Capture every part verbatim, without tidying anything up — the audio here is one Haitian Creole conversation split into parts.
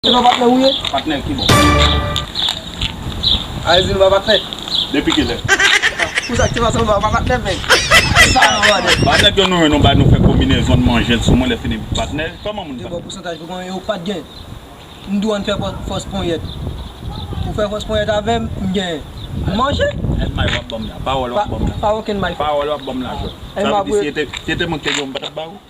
Se pa patnè ou ye? Patnè ki bò? A, di nou pa patnè. Depi kilè? Pou sa ki te pase, nou pa patnè, men. Sa, nou pa patnè. Patnè ke nou jwenn, nou bay, nou fè konbinezon, n manje l sou mwen, lè fini patnè. Kòman moun fè? Bon, pousantaj pou mwen, yo pa t gen. M di w ann fè fò-, fòs ponyèt. Ou fè fòs ponyèt avè m, m genyen. M manje. Èl may w ap ban m la. Pawòl w ap ban m la. Pa okenn may. Pawòl w ap ban m la, jwè. Sa vle di si se te, si se te mwen ki te jwe, m pa t ap ba ou.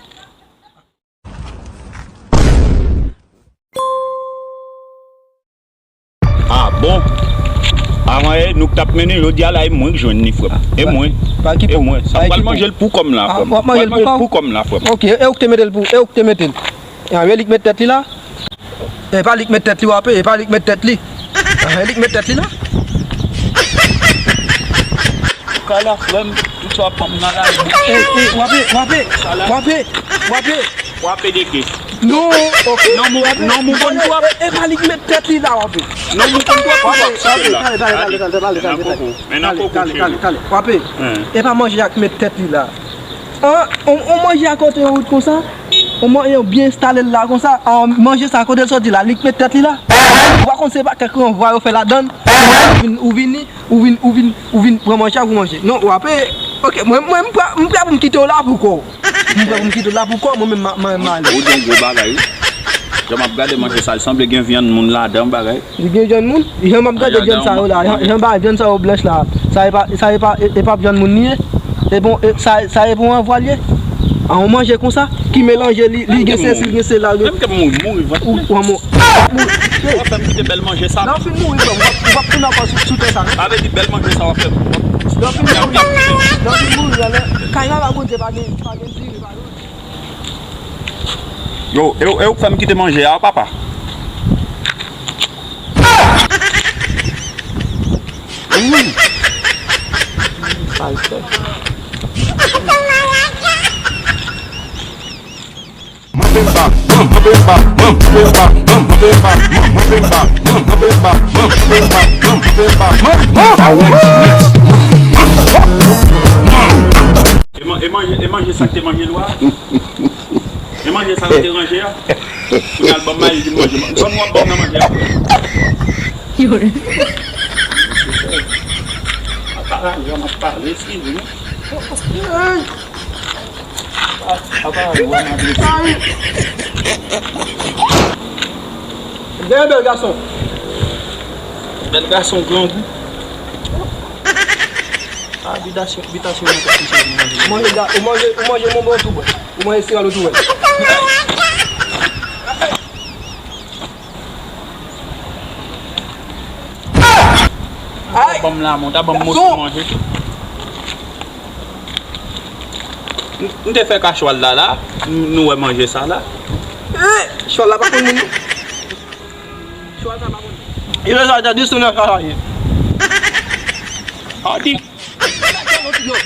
Ah bon? Avan yè, nou k t ap mennen, jodi a la, e mwen k jwenn li, frè m. E mwen. E mwen. Sa m pral manje l pou kò m la, frè m. M pral manje l pou kò m la, frè m. Ok, e ou k te mete l pou, e ou k te mete l. E li k met tèt li la? E pa li k met tèt li, w ap, e pa li k met tèt li. E li k met tèt li la. Kala, frè m, tout sa w ap ban m nan la. E, e, w ap, w ap, w ap, w ap. W ap de ke? Non, ok. Non, mou, non, mou konn twòp. E, e pa li k met tèt li la, w ap. Non, mou konn twòp, w ap aksepte la. Talè, talè, talè, talè, talè, talè, talè, talè. Men nan koko, cheri. Talè, talè, talè. W ap. E pa manje a k met tèt li la. An, on, on manje a kote yon wout konsa. On manje yo byen enstale l la konsa. An, manje sa kote l soti la, li k met tèt li la. Ou pa konn se pa kèk ranvwa yo fè ladan l. Ou vin, ou vini, ou vin, ou vin, ou vin pran manje a pou manje. Non, w ap. Ok, mwen, mwen, m prè, m prè pou m kite w la pou kò w. M prè pou m kite w la pou kò w, mwen menm, m a, m a, m a ale. Ou di yon gwo bagay, wi. Jan m ap gade manje sa, li sanble gen vyann moun ladan, bagay. Li gen vyann moun? Jan m ap gade vyann sa yo la, jan, jan ba vyann sa yo blanch la. Sa e pa, sa e pa, e, e pa vyann moun li ye? E bon, e, sa, sa e bon an vwal ye? An, on manje konsa, ki melanje, li, li gen sesi, li gen sela, li gen. Menm ke m mouri, mouri vant mwen. Ou, ou an mo-, mouri. W ap fè m kite bèl manje sa. Lè w fin mouri, frè m, w ap, w ap tounen ankò sou, sou tè sa, non? Sa vle di bèl manje sa w ap fè m. Lè w fin mouri, lè w fin mouri, alè, kay la, pa Bondye, pa gen, pa gen diri, pa gen. Yo, e, e ou k fè m kite manje a, papa? Mm. Sa l fè. E man-, e manje, e manje sa k te manje lwa? E manje sa yo te ranje a? Kounye a l ban m mayi, li di m manje. Ban m w ap ban m nan manje a. Apa la, jan m ap pale, eskize nou. Apa la, jan m ap pale. Dèyè bèl gason. Bèl gason, grangou. Ah, bitasyon, bitasyon nan tèt misye vin manje. Ou manje, ou manje, ou manje bonbon tou bwè. Ou manje siral ou tou bwè. Ay! Ban m la, mon, ta ban m moso manje. M, m te fè ka chwal la, la. Nou, nou wè manje sa la. Eh, chwal la pa konn moun. Chwal sa pa konn. Yo sa ta dis nou nan ka la ye. Adi.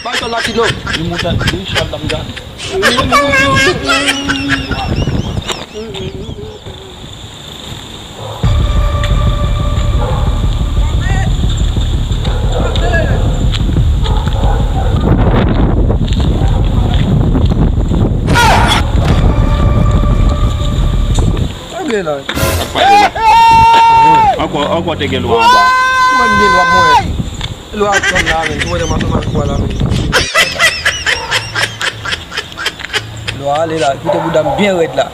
Bay chwal la ti dlo. Li monte, li chwal la m gade. Sa vle la. Sa k pase la? Ankò, ankò te gen lwa anba. Mwen m gen lwa mwen. Lwa ap tann la, men. Ou wè lè m ap fè mal pou la, men. Lwa ale la, kite bouda m byen rèd la.